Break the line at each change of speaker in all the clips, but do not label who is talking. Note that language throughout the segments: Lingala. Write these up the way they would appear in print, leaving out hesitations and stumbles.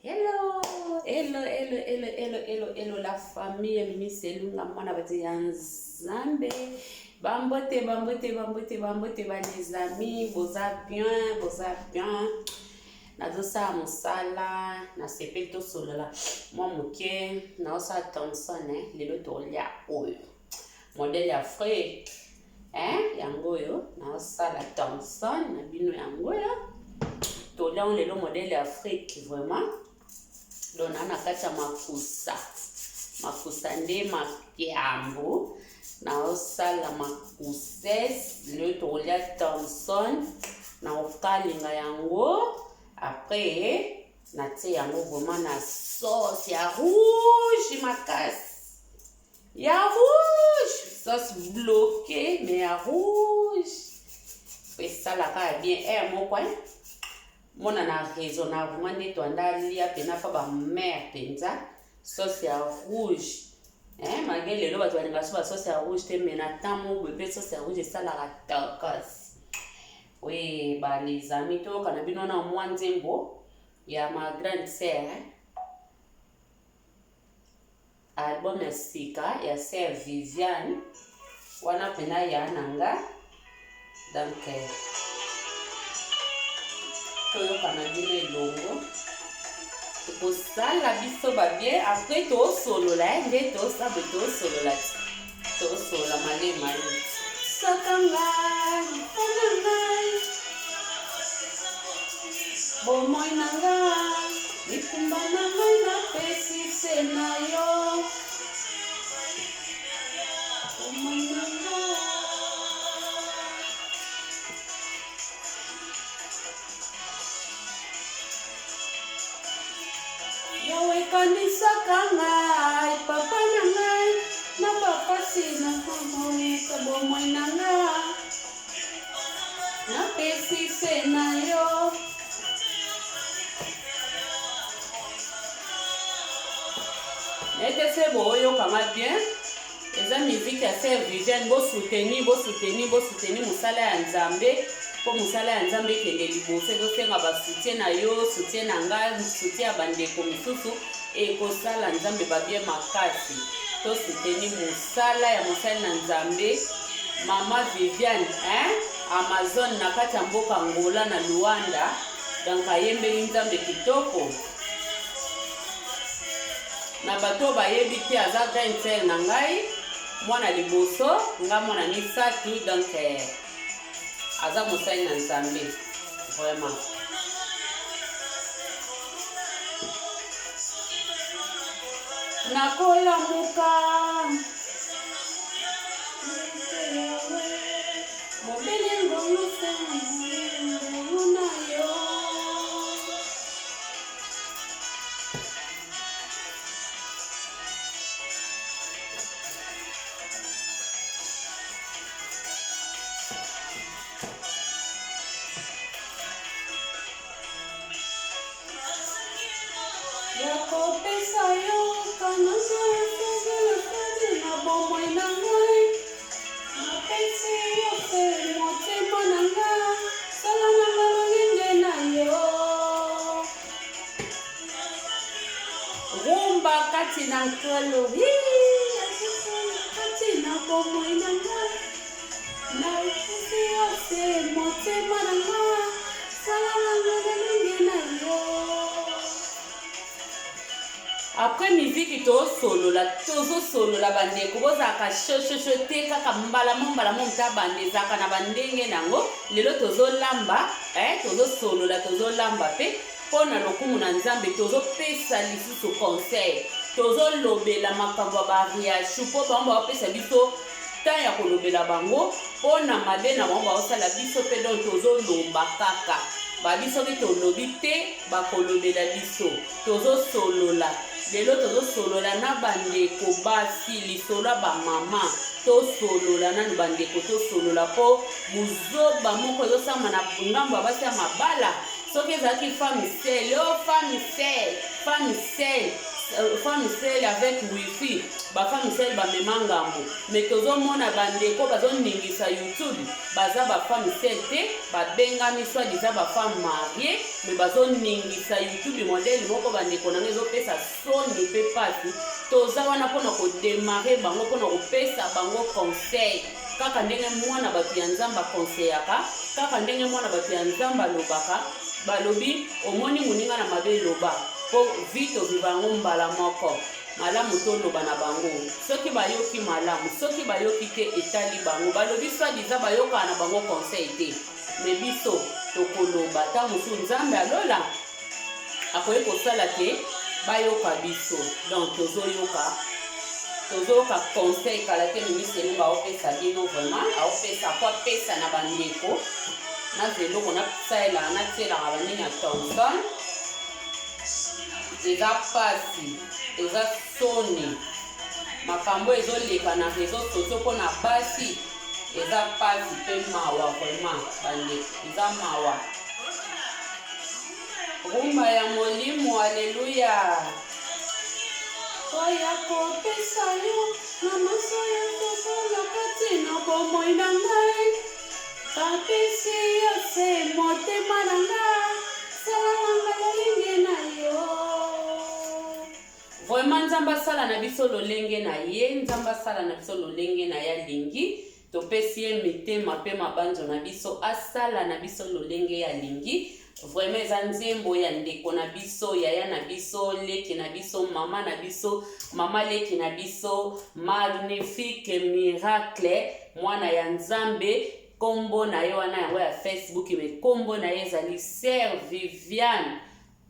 Hello, hello, hello, hello, hello, hello, hello, la famille Mimi Selunga, mwana bato ya Nzambe. Bambote, bambote, bambote, bambote, ba les amis, boza bien, boza bien. Nazosala mosala, nasepeli tosolola mwa moke, naosala Thomson, eh, lelo tolia oyo. Modèle ya Afrique, eh, yango oyo, naosala Thomson na bino yango oyo. Tolia yango lelo modèle ya Afrique vraiment. Donc na na kati ya makusa. Makusa nde makiambo. Naosala makuses, lelo tokolia Thomson, nakokalinga yango après natie yango vraiment na sauce ya rouge makasi. Ya rouge, sauce bloquée mais ya rouge. Esalaka ya bien air moko hein. Mona na raison na vraiment nde toanda lia pena fa ba mère penza sauce ya rouge. Hein, malgré lelo bato balingaka so ba sauce ya rouge te mais na temps moko boye mpe sauce ya rouge esalaka tokos. Oui, ba les amis toyoka na bino na mwa nzembo ya ma grande sœur hein. Album ya sika ya sœur Viviane wana pena ya na nga donc eh, toyoka na bino elongo ekosala biso babie après tosolola eh, nde tosabe tosolola tosolola malemale saka ngai mpona ngai bomoi na nga mikumba na ngai napesi se na yo bomoi na nga Yawe kanisaka ngai papa na ngai na bapasi na komonisa bomoi na nga napesi se na yo nete se boyokanga bien Eza musique ya sœur Viviane, bo soutenir, bo soutenir, bo soutenir musala ya Nzambe po musala ya Nzambe ekende liboso. Ezosenga ba soutien na yo, soutien na nga, soutien ya bandeko misusu, ekosala Nzambe ba bien makasi. To soutenir musala ya mosali na Nzambe Mama Viviane, hein? Amazon na kati ya mboka Angola na Luanda, donc ayembeli Nzambe kitoko. Na bato oyo bayebi te aza grande sœur na ngai mwana liboso nga mwana misatu donc eh, aza mosali na nzambe vraiment nakolamuka mobele ngongo se na yo Ya kopesa yo kananga efungeli na bomoi na ngai napesi yo se motema na nga sala na nga lolenge na yo Rumba kati na nkolo kati na bomoi na nga napesi yo se motema na nga sala na nga lolenge na yo Après miziki tosolola tozosolola bandeko bozalaka shoshoshosho te kaka mbala mo mbala mo moto abanda ezalaka na bandenge na yango lelo tozolamba eh, tozosolola tozolamba mpe mpo na lokumu na nzambe tozopesa lisusu conseil tozolobela makambo ya bariashu mpo bango baopesa biso temps ya kolobela bango mpo na mabe na bango baosala biso mpe donc tozoloba kaka babi soki tolobi te bakolobela biso Tozo solola lelo tozo solola na ba ndeko basi lisolo ya ba mama tosolola nanu ba ndeko tosolola po buzoba moko ezosalama na ngambo ya basi ya mabala soki ezalaki femme seule oh femme seule femme seule. Femme seule avec wifi, ba femme seule bamema ngambo. Mais tozomona bandeko bazoningisa YouTube, baza ba femme seule te, babengami soit disant ba femme mariée, mais bazoningisa YouTube modèle moko. Bandeko na nga, ezopesa soni mpe pasi. Toza wana mpona kodémarrer bango, mpona kopesa bango conseil, kaka ndenge mwana bato ya Nzambe akonseyaka, kaka ndenge mwana bato ya Nzambe alobaka. Balobi, omoni moninga na mabe, eloba, mpo vie toviva yango mbala moko. Malamu toloba na bango. Soki bayoki, malamu. Soki bayoki te, etali bango. Balobi soi-disant bayokaka na bango conseil te, mais biso tokoloba. Ntango mosusu Nzambe alola akoki kosala te bayoka biso. Donc tozoyoka conseil. Kala te, ministre Elonga aopesa bino vraiment, aopesa po apesa na bandeko. Nazwa eloko nasalelaka, natielaka banini ya Thomson. Eza pasi, eza soni, makambo ezoleka na réseau sociaux mpona basi. Eza pasi mpe mawa vraiment, bandeko, eza mawa. Rumba ya molimo, aleluya. Oya kopesa yo na maso ya kosola kati na bomoi na ngai. Kapesi yo se motema na nga, sala na nga lolenge na yo. Vraiment, Nzambe asala na biso lolenge na ye. Nzambe asala na biso lolenge na ye alingi. Topesi ye mitema mpe mabanzo na biso, asala na biso lolenge ye alingi. Vraiment, eza nzembo ya ndeko na biso, yaya na biso, leki na biso, mama na biso, mama leki na biso, Magnifique Miracle, mwana ya Nzambe. Nkombo na ye wana yango ya Facebook, mais nkombo na ye ezali Sœur Viviane,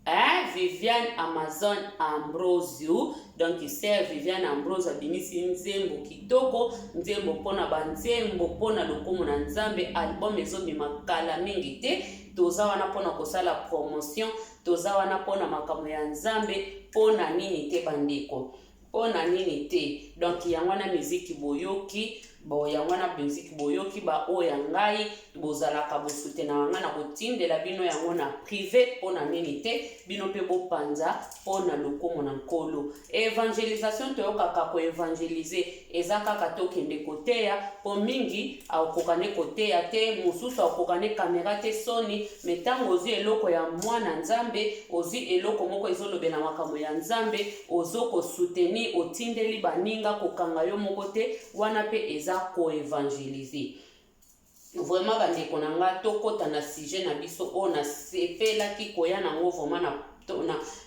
hein? Viviane Amazon Ambrosio. Donc Sœur Viviane Ambrosio abimisi nzembo kitoko, nzembo mpona banzembo mpona lokumu na Nzambe. Album ezobima kala mingi te. Toza wana mpona kosala promotion, toza wana mpona makambo ya Nzambe. Mpona nini te, bandeko? Mpona nini te? Donc yango wana miziki boyoki. Bon, yango wana miziki boyoki. Baoyo ya ngai bozalaka bosutenaka ngai na kotindela bino yango na privé, mpona nini te bino mpe bopanza mpona lokumu na Nkolo? Évangélisation, toyokaka koévangéliser, eza kaka tokende koteya, mpo mingi akokoka nde koteya te, mosusu akokoka nde caméra te, soni. Mais ntango ozwi eloko ya mwana Nzambe, ozwi eloko moko ezolobela makambo ya Nzambe, ozo kosoutenir, otindeli baninga, kokanga yo moko te, wana mpe eza koévangéliser. Vraiment, bandeko na nga, tokɔta na sujet na biso oyo nasepelaki koya nango vraiment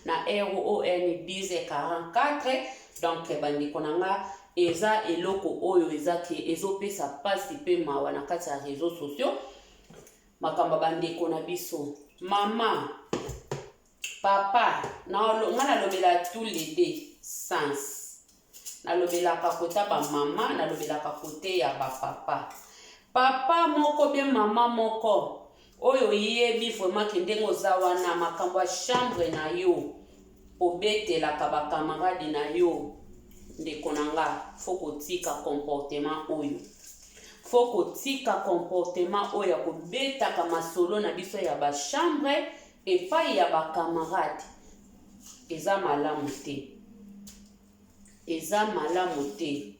na RON 1044. Donc bandeko na nga, eza eloko oyo eza ke ezopesa mpasi mpe mawa na kati ya réseaux sociaux, makambo ya bandeko na biso, mama, papa. Nga nalobela tous les deux sens. Nalobelaka côté bamama, nalobelaka côté ya bapapa. Papa moko bien, mama moko oyo oyebi vraiment ke ndenge oza wana, makambo ya chambre na yo obetelaka bacamarade na yo, ndeko na nga, faut kotika comportement oyo. Faut kotika comportement oyo ya kobetaka masolo na biso ya bachambre epai ya bacamarade. Eza malamu te, eza malamu te,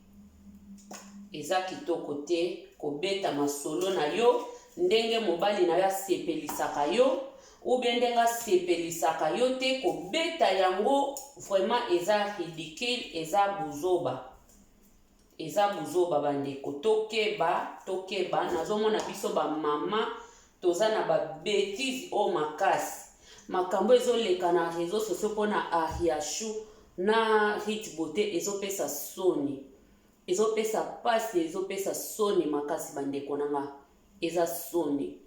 eza kitoko te kobeta masolo na yo ndenge mobali na yo asepelisaka yo ou bien ndenge asepelisaka yo te. Kobeta yango vraiment eza ridicule, eza buzoba, eza buzoba. Bandeko, tokeba, tokeba. Nazomona biso bamama toza na babêtises oyo makasi. Makambo ezoleka na réseau sociaux mpona Ariachou na Rit Beauté ezopesa soni, ezopesa pasi, ezopesa soni makasi. Bandeko na nga, eza soni.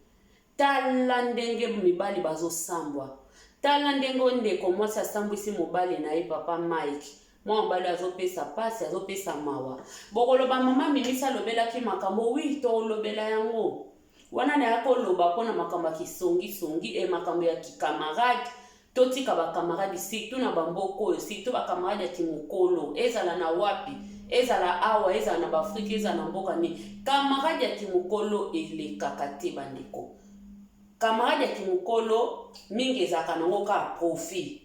Tala ndenge mibali bazosambwa, tala ndenge oyo ndeko mwasi asambwisi mobali na ye, papa Mike. Mwa mobali azopesa pasi, azopesa mawa. Bokoloba, mama Mimisi alobelaki makambo. Oui, tolobela yango wana. Naya koloba mpona makambo ya kisongisongi e makambo ya kicamarade. Totika bacamarade, surtout na bamboka oyo, surtout bacamarade ya kimokolo. Ezala na wapi, ezala awa, ezala na baAfrike, ezala na mboka nini, camarade ya kimokolo elekaka te. Bandeko, camarade ya kimokolo mingi ezalaka nango kaka profit.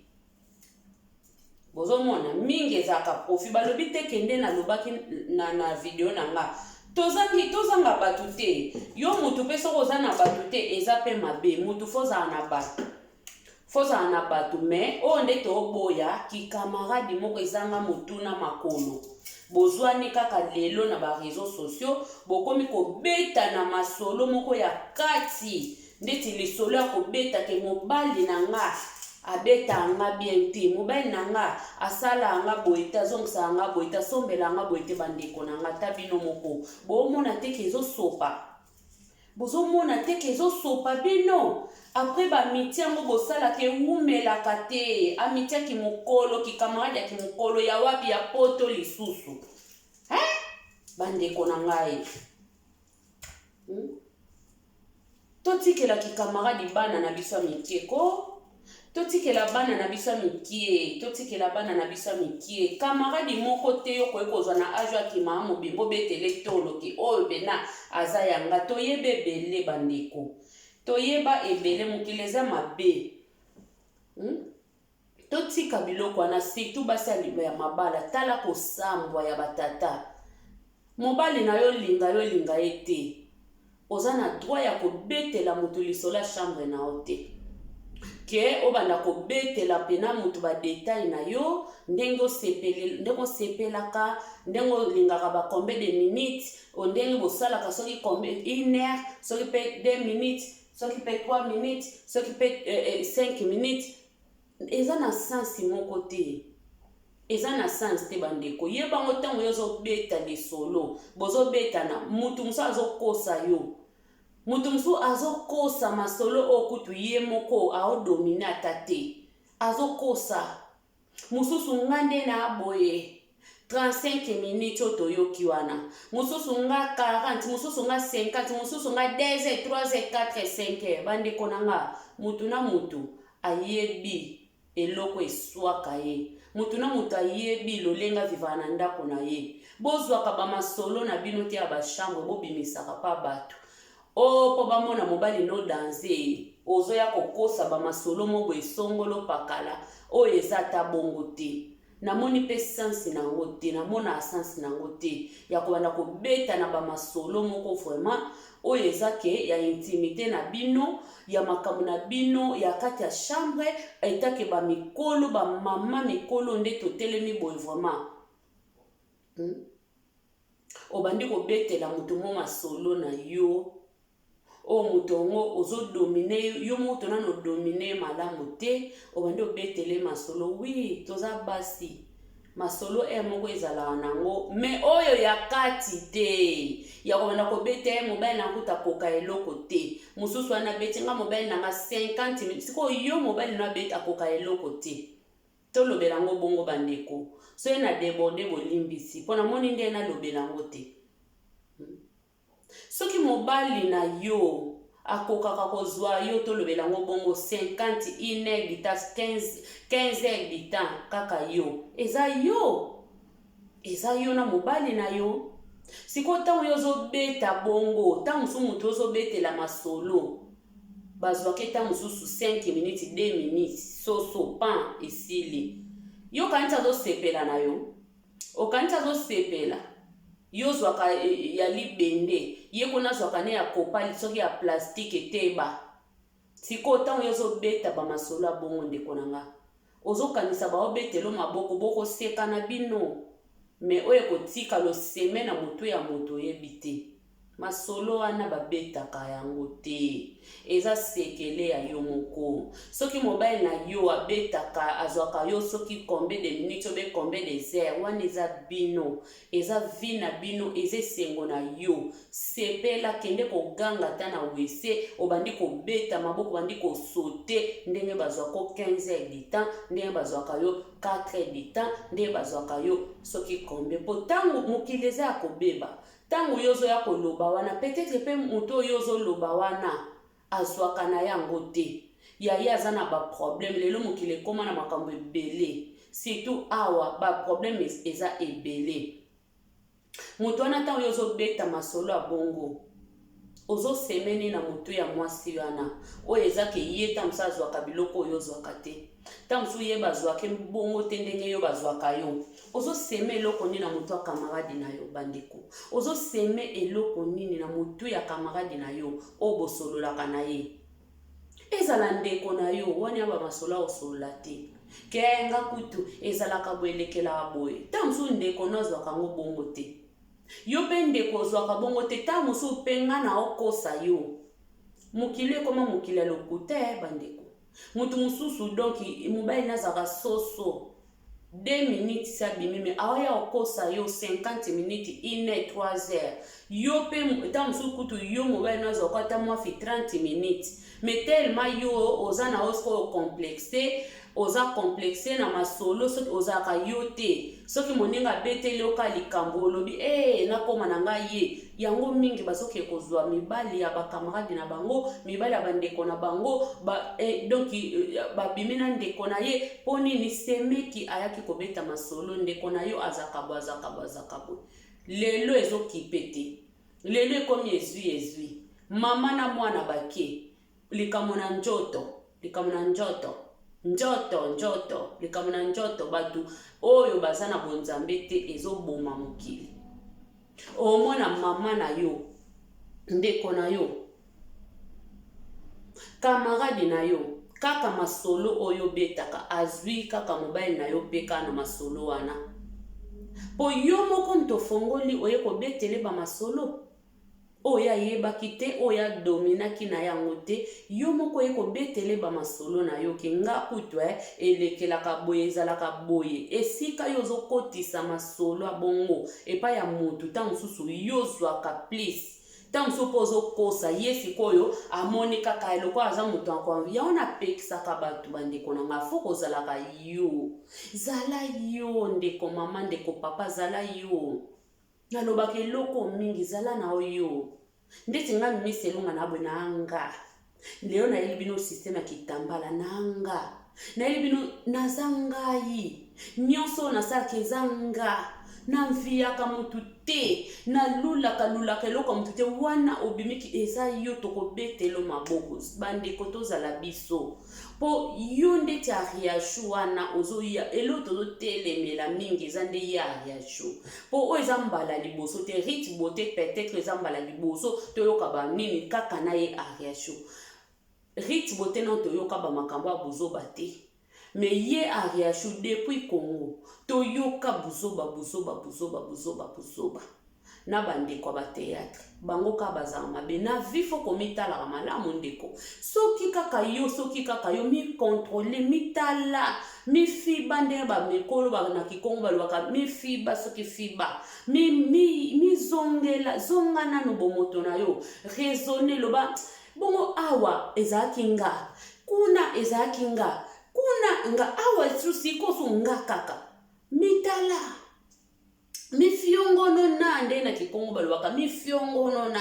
Bozomona mingi ezalaka profit. Balobi te kende nalobaki na, na video na nga tozangi tozanga bato te. Yo mutu mpe soki oza na bato te eza mpe mabe. Mutu fo ozala na bato, fo ozala na bato. Mais oyo nde toboya kikamaradi moko ezanga motu na makolo. Bozwani kaka lelo na ba réseaux sociaux, bokomi kobeta na masolo moko ya kati, ndeti lisolo ya kobeta ke mobali na nga abeta nga bien te, mobali na nga asala nga boye te, azongisaka nga boye te, asombela nga boye te. Bandeko na nga, ata bino moko boomona te ke ezosopa? Bozomona te ke ezosopa bino? Après ba amitié yango bosalaka ewumelaka te. Amitié ya kimokolo, kikamarade ya kimokolo ya wapi, ya poto lisusu, eh? Bandeko na ngai, Totikela kikamaradi bana na biso ya mike ko. Totikela bana na biso ya mike, totikela bana na biso ya mike. Kamaradi moko te yo koki kozwa na age akima mobimba obetele toloki oyo mpena aza yanga. Toyeba ebele, bandeko, toyeba ebele. Mokili eza mabe, Totika biloko wana, surtout basi ya mabala. Tala kosambwa ya batata. Mobali na yo, linga yo, linga ye te, oza na droit ya kobetela moto lisolo ya chambre na yo te, ke obanda kobetela mpena moto ba détails na yo, ndenge ndenge osepelaka, ndenge olingaka, ba combien de minutes, ndenge bosalaka, soki combien, une heure, soki mpe 2 minutes, soki mpe 3 minutes, soki mpe 5 minutes. Eza na sens moko te, eza na sens te. Bandeko, yebango ntango yo ozobeta lisolo, bozobetana, mutu mosusu azokosa yo, mutu mosusu azokosa masolo oyo kutu ye moko aodomine ata te. Azokosa mosusu, nga nde na boye 35 minutes oyo toyoki wana, mosusu nga 40, mosusu nga 50, mosusu nga 2 heures, 3 heures, 4 5 heures. Bandeko na nga, mutu na mutu ayebi eloko eswaka ye, mutu na mutu ayebi lolenge avivaka na ndako na ye. Bozwaka bamasolo na bino te ya ba chambre, bobimisaka mpa bato o mpo bamona mobali no danse. Ozoya kokosa bamasolo mo boye esongolo pakala oyo eza ata bongo te. Namoni mpe sens na yango te, namona sens na yango te ya kobanda kobeta na bamasolo moko vraiment oyo eza ke ya intimité na bino, ya makambo na bino ya kati ya chambre. Etake bamikolo, bamama mikolo nde totelemi boye vraiment, Obandi kobetela moto mo masolo na yo oyo moto yango ozodomine yo moko, nano odomine malamu te, obandi obetele masolo. Oui, toza basi, masolo e moko ezalaka nango, mais oyo ya kati te, ya kobanda kobeta ye mobali na kuta koka eloko te. Mosusu wana abeti nga mobali na nga 50 minutes. Sikoyo yo mobali no abeti akoka eloko te. Tolobela yango bongo, bandeko. Soki na déborde, bolimbisi, mpo namoni nde nalobela yango te. Soki mobali na yo akokaka kozwa yo, tolobela yango bongo, 50, une heure du temps, 15 heures du temps kaka yo, eza yo, eza yo na mobali na yo. Sikoyo ntango yo ozobeta bongo, ntango mosusu moto ozobetela masolo bazwaki ntango mosusu 5 minutes, 2 minutes, soso pan esili. Yo kanisi azosepela na yo, okanisi azosepela. Yo ozwaka ya libende, ye kuna azwaka ne ya kopali, soki ya plastique eteba. Sikoyo ntango yo ozobeta bamasolo ya bongo, ndeko na nga, ozokanisa baobetelo maboko, bokoseka na bino, mais oyo ekotika loseme na motu ya moto oyebi te. Masolo wana babetaka yango te, eza sekele ya yo moko. Soki mobali na yo abetaka, azwaka yo soki combien de minutes obe combien de heures, wana eza bino, eza vie na bino, eza esengo na yo. Sepela, kende koganga ata na wese, obandi kobeta maboko, obandi kosote ndenge bazwako 15 heures du temps, ndenge bazwaka yo 4 heures du temps, ndenge bazwaka yo soki combien. Mpo ntango mokili eza ya kobeba, ntango yo ozoya koloba wana, peut-être mpe moto oyo ozoloba wana azwaka na yango te, ya ye aza na ba problème. Lelo mokili ekóma na makambo ebele, surtout awa ba problème eza ebele. Moto wana, ntango yo ozobeta masolo ya bongo, ozosemeni na motu ya mwasi wana oyo eza ke ye ntango mosusu azwaka biloko oyo ozwaka te. Ntango mosusu ye bazwaka ye bongo te ndenge yo bazwaka yo. Ozoseme eloko nini na motu ya camarade na yo, bandeko? Ozoseme eloko nini na motu ya camarade na yo oyo bosololaka na ye? Ezala ndeko na yo, wana ya bamasolo akosolola te. Ke nga kutu ezalaka boye, elekelaka boye. Ntango mosusu ndeko no azwaka yango bongo te. Yo mpe ndeko ozwaka bongo te. Ntango mosusu mpe nga na okosa yo. Mokili ekoma mokili ya lokuta, eh, bandeko. Mutu mosusu donc mobali nazalaka soso 2 minutes si abimi me aoya okosa yo 50 minutes, 1 heure, 3 heures. Yo mpe ntango mosusu kutu yo mobali nazwaka ata mwa fi 30 minutes, mais tellement yo oza na yo sikoyo complexe, oza complexe na masolo. Soki ozalaka yo te, soki moninga abeteli yo ka likambo, olobi e nakóma na ngai ye yango. Mingi bazoke kozwa mibali ya bacamarade na bango, mibali ya bandeko na bango ba, eh, donc babimi na ndeko na ye. Mpo nini? Semeki ayaki kobeta masolo, ndeko na yo azaka boye, azaka boye, azaka boye. Lelo ezokipe te, lelo ekomi ezwi ezwi mama na mwana bake likambo na nzoto, likambo na nzoto, nzoto, nzoto, likambo na nzoto. Bato oyo baza na bonzambe te, ezoboma mokili. Omona mama na yo, ndeko na yo, camarade na yo, kaka masolo oyo obetaka, azwi kaka mobali na yo mpe kaka na masolo wana, mpo yo moko moto ofongoli, oye kobetele bamasolo oyo ayebaki te, oyo adominaki na yango te. Yo moko oye kobetele bamasolo na yo ke nga kutu elekelaka boye, ezalaka boye. Esika yo ozokotisa masolo ya bongo epai ya motu, ntango mosusu yo ozwaka plus, ntango mosusu mpo ozokosa ye. Sikoyo amoni kaka lokola aza moto ya yango. Napekisaka bato, bandeko na nga, faut kozalaka yo. Zala yo, ndeko mama, ndeko papa, zala yo. Nalobaka eloko mingi, zala na oyo ndeti nga mimisi elonga na boye na nga. Lelo nayeli bino système ya kitambala na nga, nayeli bino naza ngai. Nyonso oyo nasalaka eza nga, namviyaka motu te, nalulaka lulaka eloko ya motu te. Wana obimiki, eza yo, tokobetelo maboko. Bandeko, tozala biso, mpo yo ndeti Ariachu wana ozoya, eloko tozotelemela mingi eza nde ye Ariachu, mpo oyo eza mbala liboso te. Rite Beauté peut-être eza mbala liboso toyoka banini kaka na ye Ariachu. Rite Beauté no toyoka bamakambo ya buzoba te, mais ye Ariachu, depuis Congo toyoka buzoba, buzoba, buzoba, buzoba, buzoba na bandeko ya bathéâtre. Bango kaka bazala mabe na vie. Faut komitalaka malamu, ndeko. Soki kaka yo, soki kaka yo, micontrôle, mitala, mifiba. Ndenge bamikolo na Kikongo balobaka mifiba, soki fiba, mizongela, zonga nano bomoto na yo, raisonne, loba bongo: awa ezalaki nga, kuna ezalaki nga, kuna nga, awa sikoso nga kaka. Mitala, mifiongonona. Nde na Kikongo balobaka mifiongonona,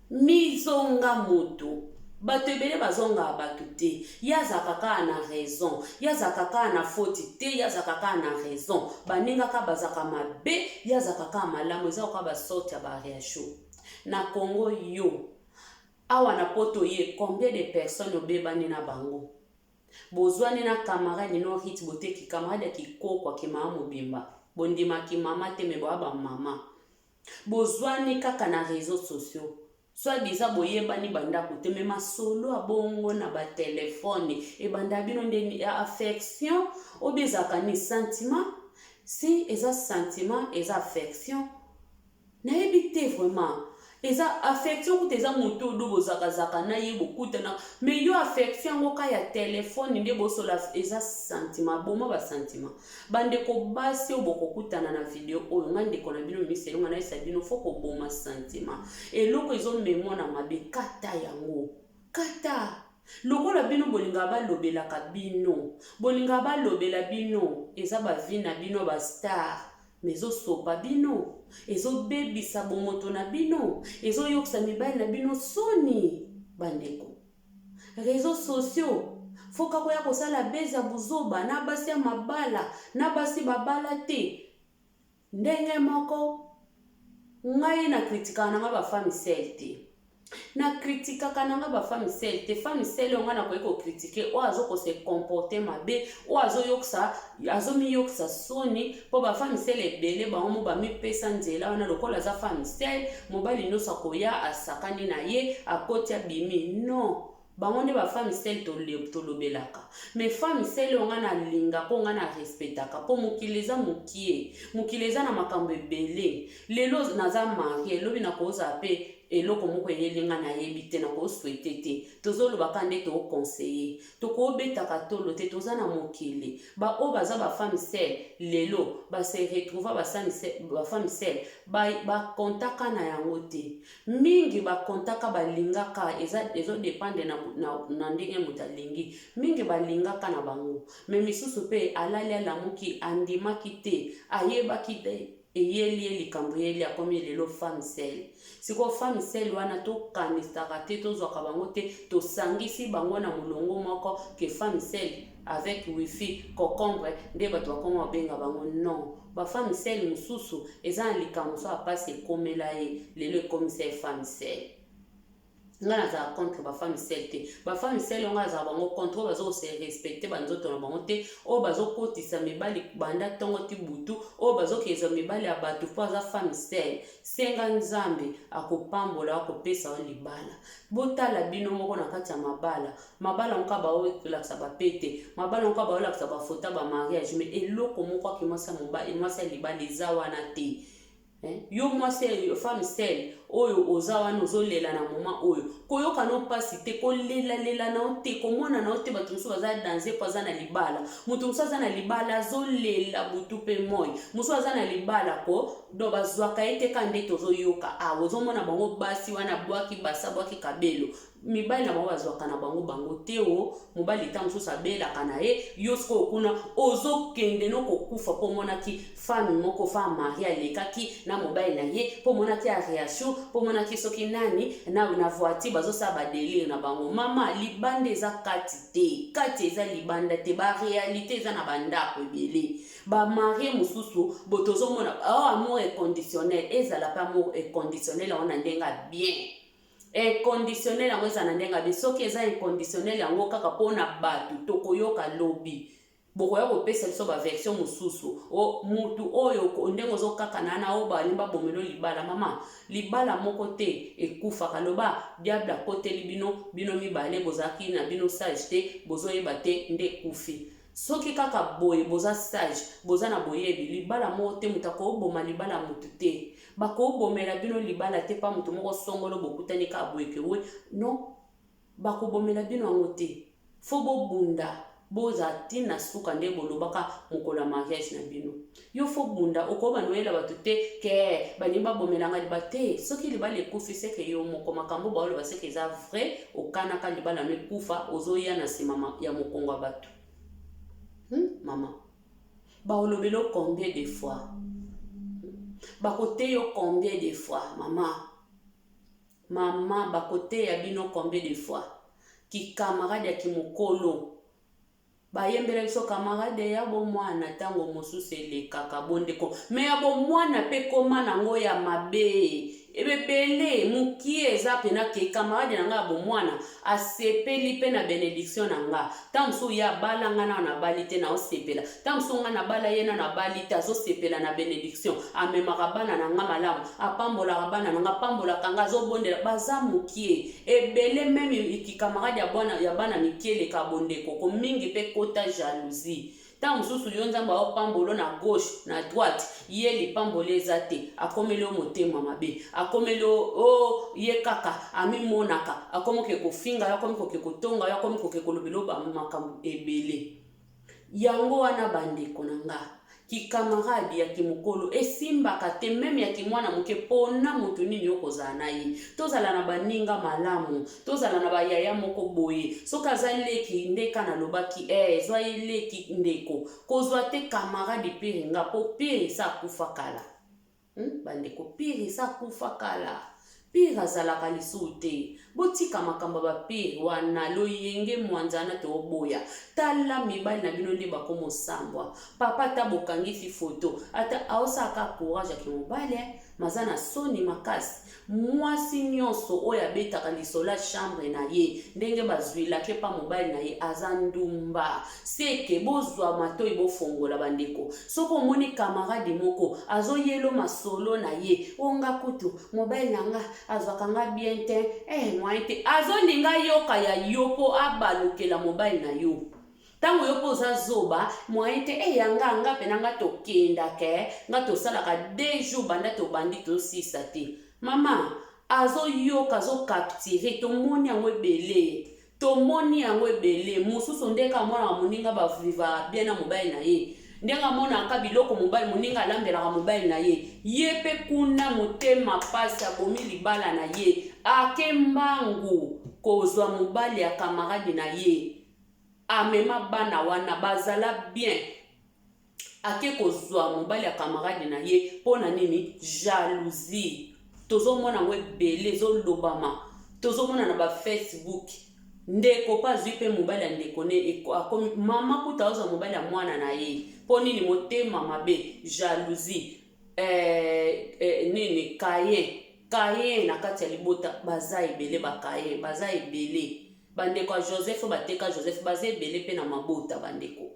mizonga moto. Bato ebele bazongaka bato te. Ye azalaka kaka na raison, ye azalaka kaka na faute te, ye azalaka kaka na raison, baningaka bazalaka mabe, ye azalaka kaka malamu. Eza kaka basorte ya baréaction na Congo. Yo awa na Poto, ye combien de personnes obebani na bango? Bozwani na camarade no Rite Boteki, camarade ya kikoko, akimama mobimba, bondimaki mama te, me boya bamama. Bozwani kaka na réseaux sociaux, soit disant boyebani bandako te, me masolo ya bongo na batelefone ebanda bino nde ya affection oyo ezalaka ni sentiment. Si eza sentiment, eza affection, nayebi te vraiment. Eza affection kuta, eza moto oyo bozakazaka na ye, bokutana, mais yo affection yango ka ya telefone nde bosola, eza sentiment. Boma basentiment, bandeko basi oyo bokokutana na video oyo. Ngai ndeko na bino Misi Elonga, nayesa bino, faut koboma sentiment. Eloko ezomemwa na mabe, kata yango, kata. Lokola bino bolingaka balobelaka bino, bolingaka balobela bino, eza bavie na bino bastar, mais ezosopa bino, ezobebisa bomoto na bino, ezoyokisa mibali na bino soni. Bandeko, réseaux sociaux, faut kaka oya kosala buzz ya buzoba na basi ya mabala, na basi babala te, ndenge moko. Ngai na kritikaka na nga bafemme seule te. Na critiquaka na nga ba femme seule te. Femme seule oyo nga nakoki ko critiquer, oyo azo ko se comporter mabe, oyo azoyokisa, azomiyokisa soni, mpo ba femme seule ebele bango mo bamipesa nzela wana. Lokola aza femme seule, mobali nyonso akoya, asakani na ye, akoti, abimi. Non, bango nde ba femme seule tolobelaka. Mais femme seule oyo nga nalinga, mpo nga na respectaka, mpo mokili eza mokie, mokili eza na makambo ebele. Lelo naza mariée, lobi nakozala mpe eloko moko eyeli nga, nayebi te, nakosouhaiter te. Tozolobaka nde, toconseiller, tokobetaka tolo te. Toza na mokili, baoyo baza bafemme seule lelo base retrouva bafemme seule, bakontaka na yango te. Mingi bakontaka, balingaka, ezodépendre na ndenge moto alingi. Mingi balingaka na bango, mais misusu mpe alali, alamuki, andimaki te, ayebaki te, eyeli ye likambo, eyeli, akomi lelo femme seule. Sikoyo femme seule wana, tokanisaka te, tozwaka bango te, tosangisi bango na molongo moko ke femme seule avec wifi concombre nde bato bakoma babenga bango. Non, bafemme seule mosusu eza na likambo mosusu ya mpasi ekomela ye, lelo ekomisa ye femme seule. Nga nazala contre bafemme seule te. Bafemme seule ngo azala bango contre oyo bazose respecter banzoto na bango te, oyo bazokotisa mibali banda ntongo ti butu, oyo bazokezwa mibali ya bato mpo aza femme seule. Senga Nzambe akopambola, akopesa yo libala. Botala bino moko na kati ya mabala. Mabala moko baolakisa bapete, mabala moko baolakisa bafoto ya bamariage, mais eloko moko aki mwasi ya libala eza wana te. Yo mwasi femme seule oyo oza wana, ozolela na moment oyo, koyoka no mpasi te, kolelalela na yo te, komona na yo te. Bato mosusu baza danse mpo aza na libala. Moto mosusu aza na libala, azolela butu mpe moi. Mosusu aza na libala ko donc bazwaka ye te. Ka nde tozoyoka awa, ozomona bango basi wana bwaki basa, bwaki kabelo, mibali na bango bazwaka na bango bango te. O mobali ta mosusu abelaka na ye. Yo sikoyo kuna ozokende no kokufa mpo omonaki femme moko, femme mariée, alekaki na mobali na ye, mpo omonaki ya réaction, mpo omonaki soki nani na voiture, bazosala badélire na bango. Mama, libanda eza kati te, kati eza libanda te. Baréalité eza na bandako ebele. Bamariés mosusu bo tozomona oh, amour inconditionnel ezala mpe amour inconditionnel yango na ndenge ya bien. Inconditionnel yango eza na ndenge ya bien. Soki eza inconditionnel yango kaka mpona bato, tokoyoka lobi bokoya kopesa biso baversion mosusu. O mutu oyo ndenge ozokakana na oyo balingi babomelo libala. Mama, libala moko te ekufaka. Loba diable akoteli bino, bino mibale bozalaki na bino sage te, bozoyeba te nde ekufi. Soki kaka boye boza sage, boza na boyebi, libala moko te moto akoboma libala motu te. Bakobomela bino libala te mpa moto moko songolo bokutani kaka boye ke we. Non, bakobomela bino yango te. Fo bobunda, bozala ntina suka nde bolobaka mokolo ya mariage na bino. Yo fo bunda, okoba noyela bato te ke balingi babomelanga libala te. Soki libala ekufi, seke yo moko makambo baoloba seke eza vrai. Okanaka libala no ekufa, ozoya na nsima ya mokongo ya bato. Mama, baolobela combien de fois? Bakoteya yo combien de fois? Mama, mama, bakoteya bino combien de fois? Kicamarade ya kimokolo, bayembela biso camarade ya bomwana, ntango mosusu elekaka bondeko, mais ya bomwana mpe koma nango ya mabe ebele mokie. Eza mpena ke camarade na nga ya bomwana asepeli mpe na bénédiction na nga. Ntango mosusu ye abala, nga nano nabali te, naosepela. Ntango mosusu nga nabala, ye nano abali te, azosepela na bénédiction. Amemaka bana na nga malamu, apambolaka bana na nga, apambolaka nga, azobondela. Baza mokie ebele. Même kicamarade ya bana mike eleka bondeko ko mingi mpe kota jalousie. Ntango mosusu yo Nzambe aopambolo na gauche na droite, ye lipamboli eza te, akomeli yo motema mabe, akomeli yo o ye kaka amimonaka, akomi koke kofinga yo, akomi koke kotonga yo, akomi koke kolobela yo makambo ebele. Yango wana, bandeko na nga, kicamarade ya kimokolo esimbaka te, même ya kimwana moke. Mpona moto nini okozala na ye? Tozala na baninga malamu, tozala na bayaya moko boye. Soki aza leki, ndeka nalobaki zwa ye leki ndeko, kozwa te camarade pire nga, mpo pire esa akufa kala. Bandeko, pire esa akufa kala, pire azalaka lisusu te. Botika makambo ya ba pire wana loyenge mwanza wana toboya. Tala mibali na bino nde bakomo sambwa. Papa ata bokangisi photo ata aosala ka courage ya kimobali eh, maza na soni makasi. Mwasi nyonso oyo abetaka lisolo ya chambre na ye ndenge bazuilake pa mobali na ye aza ndumba. Seke bozwa matoi bofongola bandeko. Soki omoni camarade moko azoyelo masolo na ye, o nga kutu mobali na nga azwaka nga bien te eh moyen te azolinga yoka ya yo mpo abalukela mobali na yo ntango yo mpo oza zoba moyen te eh ya nga nga mpe na nga tokendaka eh, nga tosalaka deux jours banda tobandi tosisa te mama azoyoka azocapture tomoni yango ebele Tomoni yango ebele mususu ndenge amonaka moninga ba vivaka bien na mobali na ye ndenge amonaka biloko mobali moninga alambelaka mobali na ye ye pe kuna motema pasi abomi libala na ye ake mbangu kozwa mobali ya camarade na ye amema bana wana bazala bien ake kozwa mobali ya camarade na ye mpo na nini jalousie tozomona yango ebele ezolobama tozomona na bafacebook ndeko mpe azwi mpe mobali ya ndeko ne akomi mama kuta azwa mobali ya mwana na ye mpo nini motema mabe jalousie eh, eh, nini kayen kayen na kati ya libota baza ebele bakayen baza ebele bandeko ya joseph bateka joseph baza ebele mpe na mabota bandeko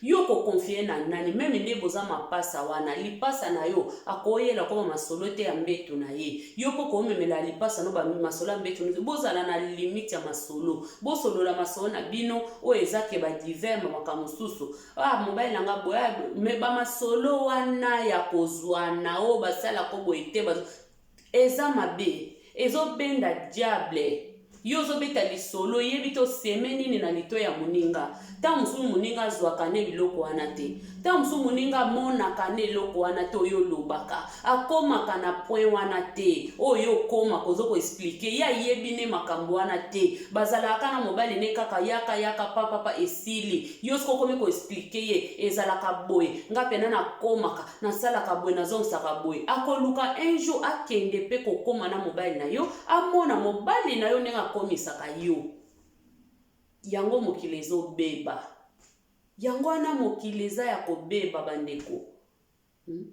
Yo oko confier na nani meme nde boza mapasa wana lipasa na yo akoyela ko ba masolo te ya mbetu na ye yo pe okomemela lipasa no ba masolo ya mbetu no bozala na limite ya masolo bosolola masolo na bino oyo eza ke ba divers ba makambo mosusu ah mobali na nga boye ah, me ba masolo wana ya kozwana oyo basala ko boye te Eza mabe ezo benda diable yo ozo beta lisolo oyebi te oseme nini na litoyi ya moninga tango mosusu moninga azuaka ne biloko wana te tango mosusu moninga amonaka ne eloko wana te oyo olobaka akomaka na point wana te oyo okomaka ozo ko explique ye ayebi ne makambo wana te bazalaka na mobali ne kaka yaka yaka papapa esili yo soki okomi ko explique ye ezalaka boye nga pena nakomaka nasalaka boye nazongisaka boye akoluka un jour akende mpe kokoma na mobali na yo amona mobali na yo ndenge akomisaka yo yango mokili ezobeba yango wana mokili eza ya kobeba bandeko hmm?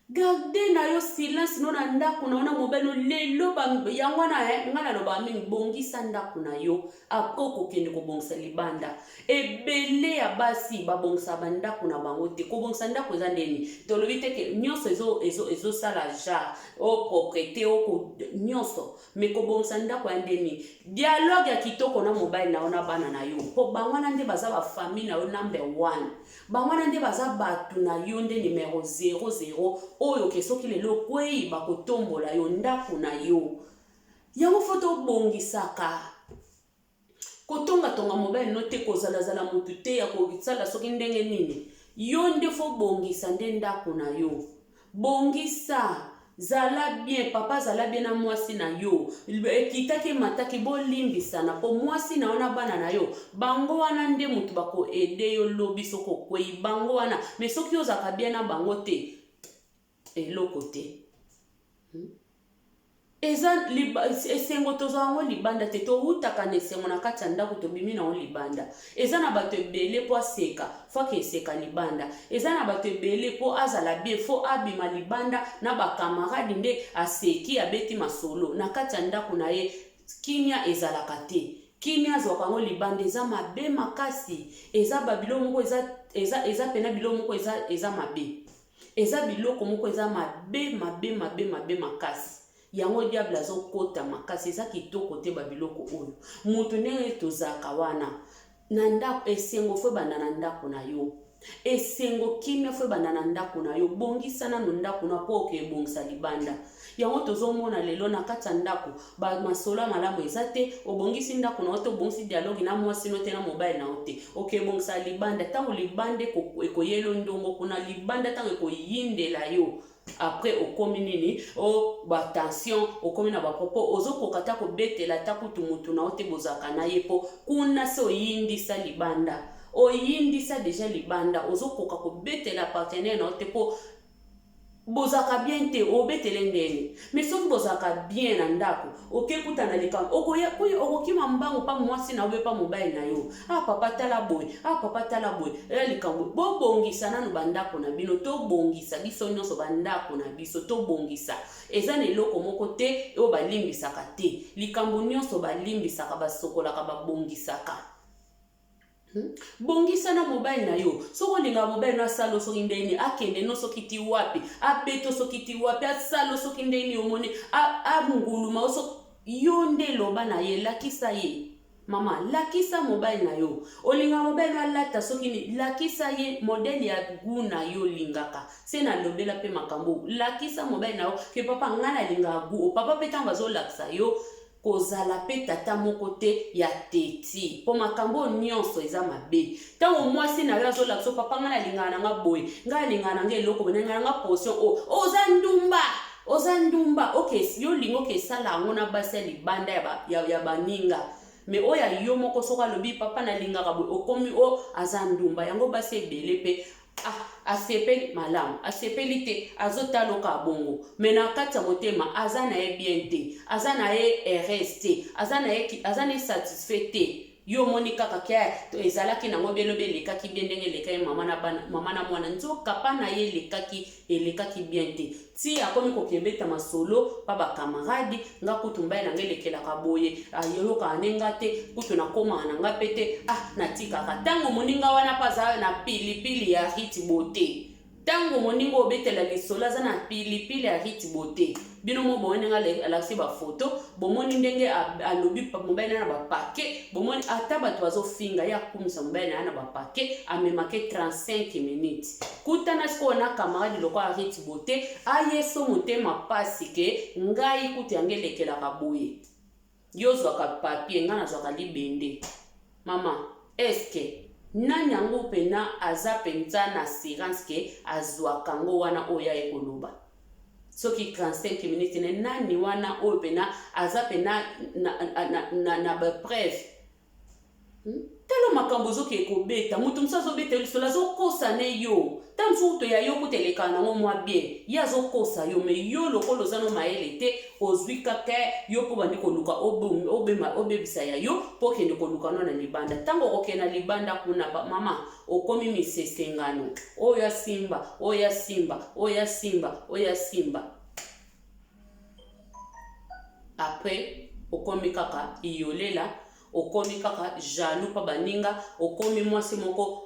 Garde na yo silence no na ndako na yo na mobali no lelo yango wana eh, ngai nalobaka mingi bongisa ndako na yo apres okokende kobongisa libanda ebele ya basi babongisaka bandako na bango te kobongisa ndako eza ndeni tolobi te ke nyonso ezosala ezo, ezo genre o proprete o nyonso me kobongisa ndako ya ndeni dialogue ya kitoko na mobali na yo na bana na yo mpo bango wana nde baza bafamille na yo number one Bango wana nde baza batu na yo nde numero 00 oyo ke soki lelo okweyi bakotombola yo ndaku na yo. Yango fo tobongisaka. Kotonga tonga mobali no te kozala zala mutu te ya kosala soki ndenge nini. Yo nde fo bongisa nde ndaku na yo. Bongisa Zala bien papa zala bien na mwasi na yo ekitaki emataki bolimbisana po mwasi na yo na bana na yo bango wana nde mutu bako aide yo lobi soki okweyi bango wana mais soki ozalaka bien na bango te eloko te hmm? Eza esengo tozwa yango libanda te towutaka na esengo na kati ya ndako tobimi na yango libanda eza na bato ebele mpo aseka fo akeseka libanda eza na bato ebele mpo azala bien fo abima libanda na bakamaradi nde aseki abeti masolo na kati ya ndako na ye kimia ezalaka te kimia azwaka yango libanda eza mabe makasi eza babilo moko eza, eza, eza pena bilo moko eza, eza mabe Eza biloko moko eza mabe mabe mabe mabe makasi yango diable azokota makasi eza kitoko te ba biloko oyo mutu ndenge tozalaka wana na ndako esengo fo ebanda na ndako na yo esengo kimia fo ebanda na ndako na yo bongisa nanu ndako na po oke ebongisa libanda yango tozomona lelo na kati ya ndako ba masolo ya malamu eza te obongisi ndako na yo te obongisi dialogue na mwasi no te na mobali na yo te okebongisa libanda ntango libanda ekoyelo ndongo kuna libanda ntango ekoyindela yo après okomi nini o oh, ba tension okomi na bapropos ozokoka ata kobetela ata kutu mutu na yo te bozalaka na ye mpo kuna se oyindisa libanda oyindisa deja libanda ozokoka kobetela partenaire na yo te mpo. Bozalaka bien te, obetele ndeni. Mais soki bozalaka bien na ndako, oke kuta na likambo, okoya kuya okokima mbangu pa mwasi na yo pa mobali na yo. Ah papa tala boye, ah papa tala boye. Ela likambo, bobongisa nanu ba ndako na bino, tobongisa biso nyonso ba ndako na biso, tobongisa. Eza na eloko moko te oyo balimbisaka te. Likambo nyonso balimbisaka, basokolaka, babongisaka. Bongisa na mobali na yo. Soki olingaka mobali no asala yo soki ndenge nini, akende no soki ti wapi, abeta yo soki ti wapi, asala yo soki ndenge nini, omoni anguluma yo soki yo nde loba na ye, lakisa ye. Mama, lakisa mobali na yo. Olingaka mobali no alata soki nini, lakisa ye modèle ya gout na yo olingaka. Se na lobela pe makambo, lakisa mobali na yo ke papa ngai nalingaka gout. Papa pe tango bazolakisa yo Kozala pe tata moko te ya teti po makambo oyo nionso eza mabe tango muasi na yo azolakisa yo papa ngai nalingaka na nga boye ngai nalingaka na nga eloko boye nalingaka na nga position oyo oza ndumba oza ndumba ok yo olingi oke sala yango na basi ya libanda ya, ba, ya, ya baninga me oyo ya yo moko soki alobi papa nalingaka boye okomi o aza ndumba yango basi ebele pe Ah asepeli malamu asepeli te azotala oka bongo mais na kati ya motema aza na ye bien te aza na ye heureuse te aza na ye aza na ye satisfait te yo omoni kaka ke ezalaki nango bien lobi elekaki bien ndenge elekaki mama na bana mama na mwana nzoka pa na ye elekaki elekaki bien te ti akomi kokebeta masolo pa ba camarade nga kutu mobali na nga elekelaka boye ayokaka nde nga te kutu nakomaka na nga pe te ah natikaka ntango moninga wana mpe aza na pilipili ya rite bote ntango moninga obetela lisolo aza na pilipili ya rite bote bino mo bomoni ndenge alakisi bafoto bomoni ndenge alobi mobali na na bapake bomoni ata bato bazofinga ye akumisa mobali na ye na bapake amemake 35 minutes Kutana sikoyo na camarade lokola Ruth Beaute aye so motema pasi ke ngai kutu yanga elekelaka boye yo ozwaka papier ngai nazwaka libende mama est ce que nani yango pena aza penza na assurance ke azwaka yango wana oyo aye koloba soki 35 minutes ne nani wana oyo pena aza pena na, na, na, na, na ba preuve Hmm? Tala makambo ozokende kobeta moto mosusu azobeta yo lisolo azokosa ne yo ntango mosusu kutu ya yo kutu elekaka nango mwa bien ye azokosa yo me yo lokola oza no mayele te ozwi kaka yo mpo obandi koluka obebisa ya yo mpo okende koluka no na libanda ntango okokende na libanda kuna mama okomi misesengano oyo asimba oyo asimba oyo asimba oyo asimba Après okomi kaka iyolela, okomi kaka jaloux pa baninga, okomi mwasi moko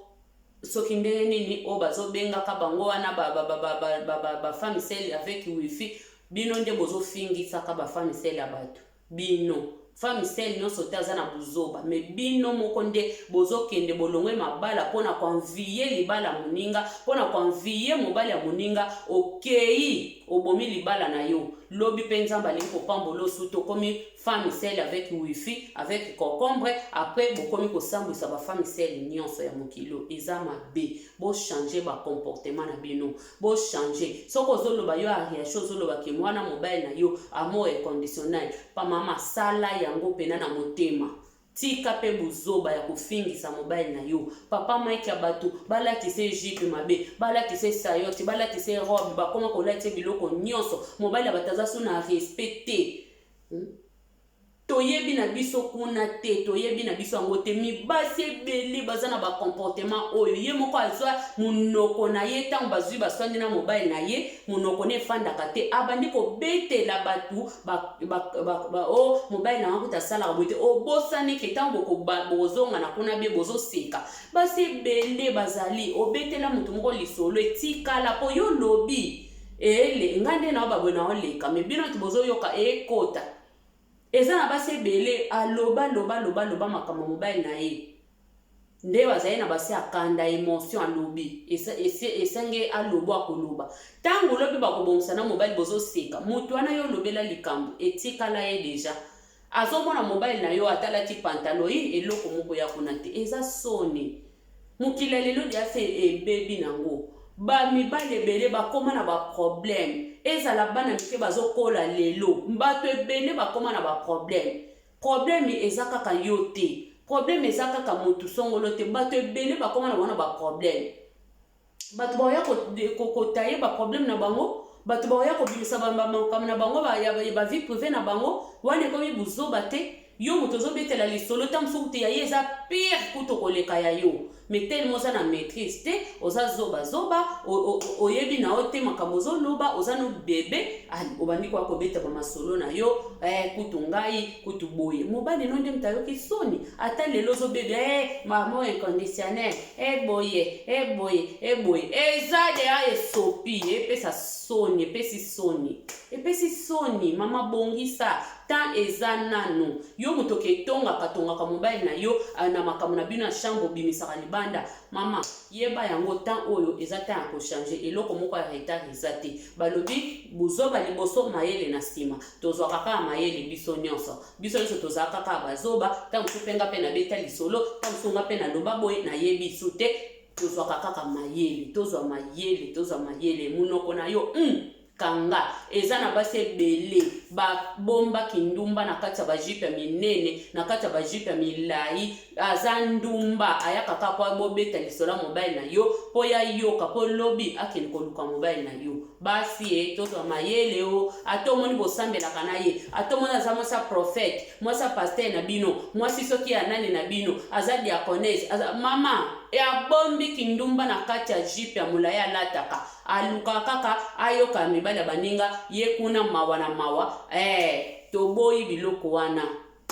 soki ndenge nini oyo bazobengaka bango wana ba, ba, ba, ba, ba, ba, ba, ba femme seule avec wifi. Bino nde bozofingisaka ba femme seule ya bato bino femme seule nyonso te aza na buzoba me bino moko nde bozokende bolongwe mabala mpona koenvie libala moninga mpona koenvie mobali ya moninga okei obomi libala na yo lobi pe nzambe alingi kopambola yo surtout okomi femme seule avec wifi avec cocombre après bokomi kosambwisa ba femme seule nyonso ya mokili oyo eza mabe bo changer ba comportement na bino bo changer soki ozoloba yo ariache ozoloba ke mwana mobali na yo amour inconditionnel pa mama sala yango pena na motema Tika pe buzoba ya kofingisa mobali na yo. Papa Mike ya batu balatisa ye jupe mabe, balatisa ye sayote, balatisa ye robe, bakoma kolatisa ye biloko nionso. Mobali ya batu aza su na respect te. Hmm? Toyebi na biso kuna te, toyebi na biso yango te. Mibasi ebele baza na ba comportement oyo. Ye moko azwa munoko na ye tango bazwi baswani na mobali na ye, munoko ne efandaka te. Abandi kobetela batu ba, ba, ba, ba, oh, mobali na nga kutu asalaka boye te. Obosani ke ntango bokozongana kuna bie bozoseka. Basi ebele bazali, obetela moto moko lisolo etikala po yo lobi ele nga nde nao baboye naoleka me bino bato bozoyoka ekota. Eza na basi ebele aloba loba loba loba makambo ya mobali na ye nde bazali na basi ya kanda emotion alobi esenge alobo akoloba ntango lobi bakobongisa na mobali bozoseka moto wana yo olobela likambo etikala ye deja azomona mobali na yo atalaki pantalo ye eloko moko ya kuna te eza soni Mokili ya lelo deja se ebebi nango. Ba mibali ebele bakoma na ba problème. Ezala bana mike bazokola lelo. Bato ebele bakoma na ba problème. Problème eza kaka yo te. Problème eza kaka motu songolo te. Bato ebele bakoma na bango na ba problème. Bato bakoya kotaye ba problème na bango. Bato bakoya kobimisa makambo na bango ya ba vie privee na bango, wana ekomi buzoba te? Yo moto ozobetela lisolo, ta mosusu kutu ya ye eza pire kutu koleka ya yo, mais tellement oza na maîtrise te, oza zobazoba, oyebi na yo te makambo ozoloba, oza no bebe, obandi koya kobeta bamasolo na yo, kutu ngai kutu boye. Mobali no nde moto ayoki soni. Ata lelo ozobebe, amour inconditionnel, boye, boye, boye, eza deya esopi, epesa soni, epesi soni, epesi soni. Mama, bongisa, temps eza nanu. Yo moto oke etongaka, tongaka mobali na yo na makambo na bino ya chambre, obimisaka libanda. Mama, yeba yango, temps oyo eza temps ya kochanger. Eloko moko ya retard eza te. Balobi buzoba liboso, mayele na nsima. Tozwaka kaka mayele biso nyonso. Biso nyonso tozalaka kaka bazoba. Ntango mosusu mpe nga mpe nabeta lisolo, ntango mosusu nga mpe naloba boye, nayebi su te. Tozwaka kaka mayele, tozwa mayele, tozwa mayele. Monoko na yo, kanga. Eza na basi ebele babombaki ndumba na kati ya bajupe ya minene, na kati ya bajupe ya milai. Aza ndumba, ayaka kaka po bobeta lisolo ya mobali na yo, mpo ya yoka, mpo lobi akende koluka mobali na yo. Basi e, tozwa mayele o. Ata omoni bosambelaka na ye, ata omoni aza mwasi ya prophète, mwasi ya pasteur na bino, mwasi soki ya nani na bino, aza diaconesse, aza mama, abombi kindumba na kati ya jupe ya molai alataka, alukaka kaka ayoka mibali ya baninga ye kuna. Mawa na mawa. Toboyi biloko wana,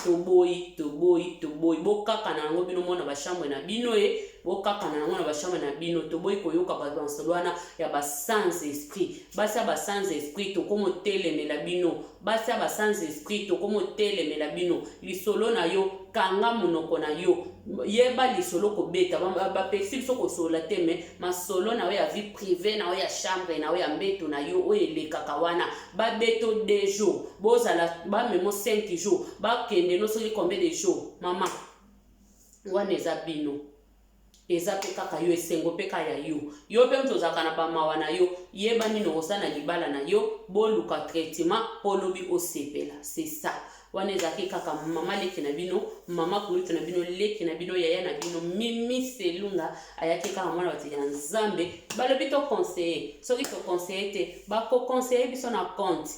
toboyi, toboyi, toboyi. Bokaka na yango bino mona bachambre na bino, e bokaka na yango na bachambre na bino. Toboyi koyoka bamasolo wana ya basans esprit. Basi ya basans esprit, tokomotelemela bino. Basi ya basans esprit, tokomotelemela bino. Lisolo na yo, kanga monoko na yo, yeba lisolo kobeta. Bapesi biso kosolola te, mais masolo na yo ya vie privée na yo, ya chambre na yo, ya mbeto na yo, oyo elekaka wana, babeto 2 jours, bozala bamemo 5 jours, bakende no soki combien de jours, mama, wana eza bino, eza mpe kaka yo, esengo mpe kaka ya yo. Yo mpe moto ozalaka na bamawa na yo, yeba nini okosala na libala na yo. Boluka traitement mpo lobi osepela, c'est ça. Wana ezalaki kaka mama leki na bino, mama kulutu na bino, leki na bino, yaya na bino, Mimi Selunga. Ayaki kaka mwana bato ya Nzambe. Balobi toconseiller. Soki toconseiller te, bakoconseiller biso na compte,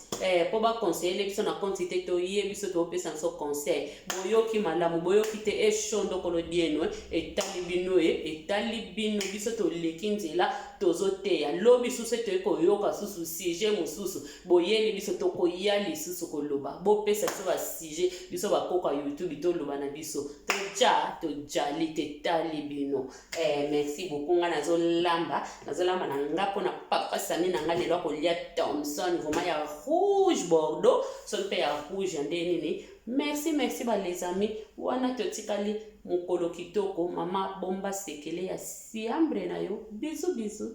mpo baconseiller biso na compte te. Toye biso topesa biso conseil. Boyoki malamu, boyoki te, eshondokolo dieno, etali bino, e etali bino. Biso toleki nzela, tozoteya. Lobi susu toye koyoka susu sujet mosusu boyeli biso, tokoya lisusu koloba. Bopesa biso basujet, biso bakoko ya YouTube, toloba na biso, toja tojali te, tali bino. Merci beaucoup. Nga nazolamba, nazolamba na nga mpona papa Sami na nga. Lelo akolia Thomson, vraiment ya rouge bordeaux, soki mpe ya rouge ya nde nini. Merci, merci ba les amis. Wana totikali mokolo kitoko. Mama, bomba sekele ya chambre na yo. Bisous, bisous.